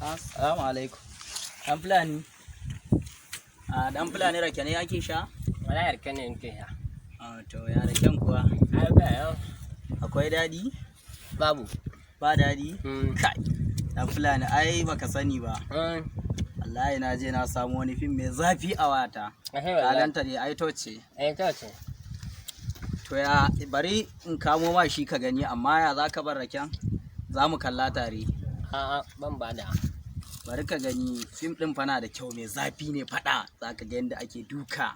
Assalamu alaikum. Dan Fulani. A dan Fulani, rake ne ake sha? Wallahi rake ne nake sha. A to, ya raken kuwa? Ai ba yau. Akwai daɗi? Babu. Ba daɗi? Mm. Kai. Dan Fulani, ai baka sani ba. Wallahi na je na samu wani fim mai zafi a wata. Ashe Ka wallahi. ganta ne ai, to ce. Eh, to ce. To ya, bari in kamo ma shi ka gani, amma ya za ka bar raken? Za mu kalla tare. A'a, ban bada. Bari ka gani, fim ɗin fa na da kyau, mai zafi ne, faɗa. Za ka ga yadda ake duka.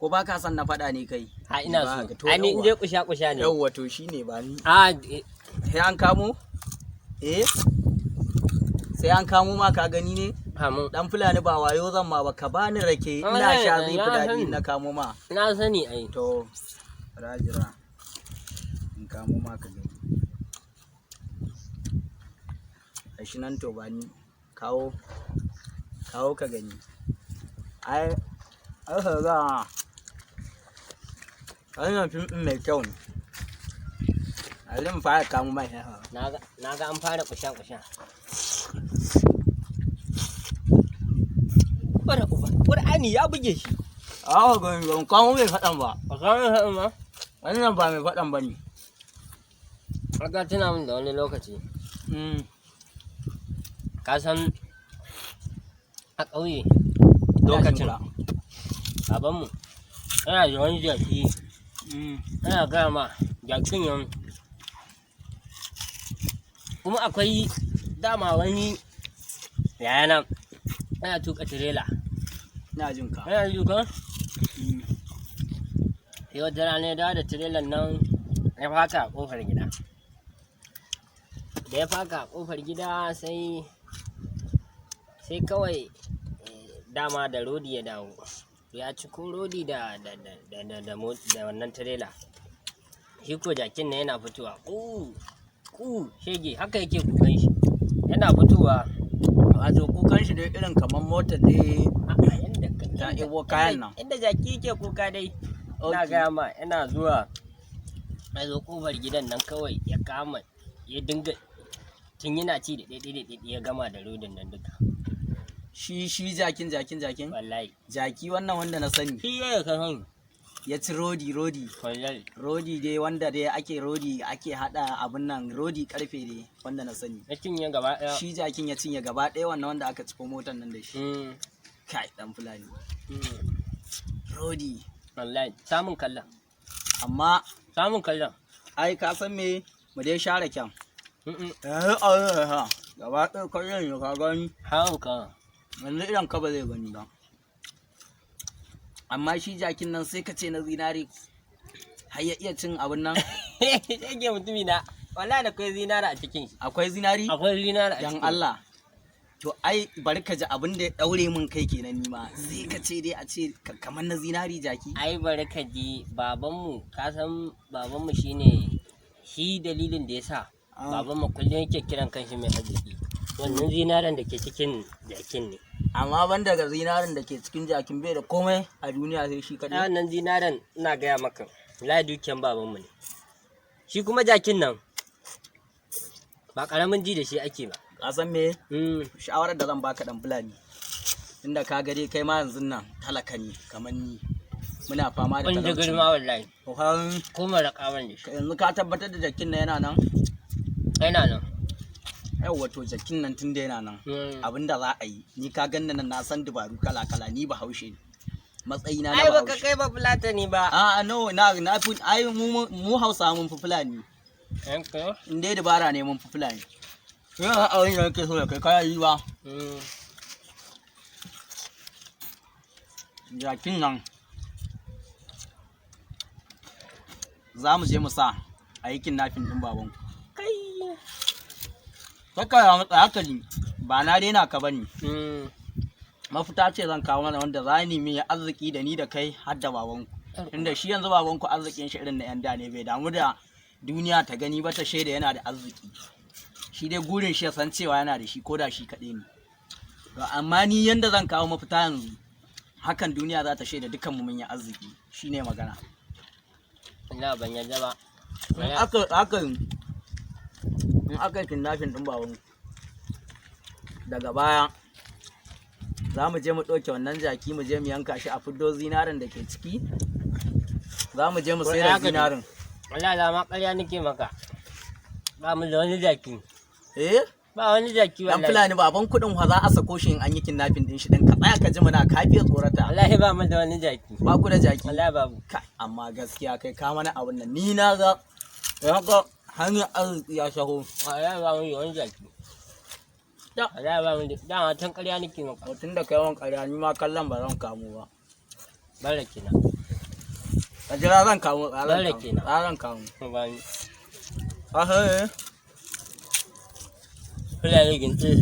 Ko ba ka son na faɗa ne kai? Ha, ina Ba so. ka- to Ai ni in yawwa. je kusha kusha ne. Yawwa, to shine, ba ni. A. Sai an kamo? Eh? Sai an kamo ma ka gani ne? Hamu. Dan Fulani, ba wayo zan ma ba, ka bani rake ina Wallahi, sha zai fi na daɗi sani. na kamo ma. Na sani ai. To, jira. In kamo ma ka gani. Gashi nan, to ba ni. Kawo. Kawo ka gani. Ai, ai ka ga. Wannan fim ɗin mai kyau ne. Ali mu fara kamo mai. Na ga an fara kusha kusha. Bara uba. Qur'ani ya buge shi. A'a, ban kamo mai faɗan ba. Ba ka ga ma. Wannan ba mai faɗan ba ne. Aka tuna min da wani lokaci. Ka san a ƙauye lokacin babanmu yana da wani jaki. Ana gaya ma jakin nan kuma akwai dama wani yayana yana tuka tirela. Ina jin ka. Yana tuka, sai wata rana ya dawo da tirelan nan ya faka a kofar gida. Da ya faka a kofar gida, sai kawai dama da rodi ya dawo, ya ciko rodi da wannan tirela. Shi ko jakin nan yana fitowa, ku ku shege, haka yake kukan shi yana fitowa. Wato kukan shi dai irin kamar motar dai A'a, yanda ta ebo kayan nan. Inda jaki yake kuka dai ina gaya ma, yana zuwa ya zo kofar gidan nan, kawai ya kama ya dinga tun yana ci da ɗaiɗai da ɗaiɗai, ya gama da rodin nan duka. Shi jakin? Wallahi. Jaki wannan wanda na sani. Shi ya ka sani. Ya ci rodi. Wallahi. Rodi dai wanda dai ake rodi ake hada abun nan, rodi karfe dai wanda na sani. Ya cinye gaba ɗaya. Shi jakin ya cinye gaba ɗaya wannan wanda aka ciko motar nan da shi. Kai, dan Fulani. Rodi. Wallahi samun kallon. Amma Samun kallon. ai ka san me, mu dai share kyan. Mm-mm. Eh, eh, gaba ɗaya kallon ya ka gani. Hauka. Yanzu idan ka ba zai gani ba. Amma shi jakin nan sai ka ce na zinare har ya iya cin abin nan. Shege mutumi na. Wallahi da akwai zinara a cikin shi. Akwai zinari? Akwai zinara a Dan cikin. Allah. To ai bari ka ji, abin da ya daure min kai kenan ni ma. Sai ka ce dai a ce kamar na zinari jaki. Ai bari ka ji, babanmu, ka san babanmu shine shi dalilin da ya sa babanmu kullum yake kiran kanshi mai arziki. Wannan zinaren da ke cikin jakin ne. Amma ban daga zinarin da ke cikin jakin, bai da komai a duniya sai shi Ai kaɗai. wannan zinaren, ina gaya maka, wallahi dukiyan babanmu ne. Shi kuma jakin nan ba ƙaramin ji da shi ake ba. Ka san me? Mm. Shawarar da zan baka, dan Fulani. Inda ka ga dai kai ma yanzu nan talaka ne kamar ni. Muna fama da Wanda talauci. girma wallahi. To ka Ko mara ƙawan da shi. yanzu ka tabbatar da jakin nan yana nan? Yana nan. Yawwa, to jakin nan tun da yana nan. Abinda za a yi, ni ka ganni nan na san dabaru kala kala, ni Bahaushe ne. Matsayina na Ai baka Bahaushe. kai ba Fulatani ba. A no, na fi ai mu Hausa mun fi Fulani. Yanka? In dai dabara ne, mun fi Fulani. Yana a wani yake so da kai kaya yi ba. Jakin nan za mu je mu sa a yi kidnapping ɗin babanku. Kai. Kaka ya matsa haka ji, ba na rena ka bane. Mafita ce zan kawo mana wanda za ni yi arziki da ni da kai har da babanku. Inda shi yanzu babanku arzikin shi irin na 'yan da ne, bai damu da duniya ta gani ba ta shaida yana da arziki. Shi dai gurin shi ya san cewa yana da shi ko da shi kaɗai ne. To amma ni yanda zan kawo mafita yanzu, hakan duniya za ta shaida dukkanmu mun yi arziki, shine magana. Ina ban yadda ba. In aka yi kidnapping ɗin babanku da Daga baya za mu je mu ɗauke wannan jaki, mu je mu yanka shi a fiddo zinarin da ke ciki. Za mu je mu Ko sayar da ya gani? zinarin. Wallahi da ma ƙarya nake maka. Ba mu da wani jaki. Eh. Ba wani jaki Dan wallahi. Fulani, baban kuɗin fa za a sako shi in an yi kidnapping din shi din. Ka tsaya ka ji muna, kafiya tsorata. Wallahi ba mu da wani jaki. Ba ku da jaki? Wallahi babu. Kai, amma gaskiya kai ka mana abun nan, ni na ga ya ga hanyar arziki ya shaho. Wallahi ba mu da wani jaki. Da. Wallahi ba mu da, dama can ƙarya nake maka. Mutum da kai wan ƙarya, ni ma kallon ba zan kamo ba. Bara kenan. Ka jira, zan kamo, zan Dole kamo. kenan. Zan kamo. Ba ni. Ah, eh. Fulani gintsi.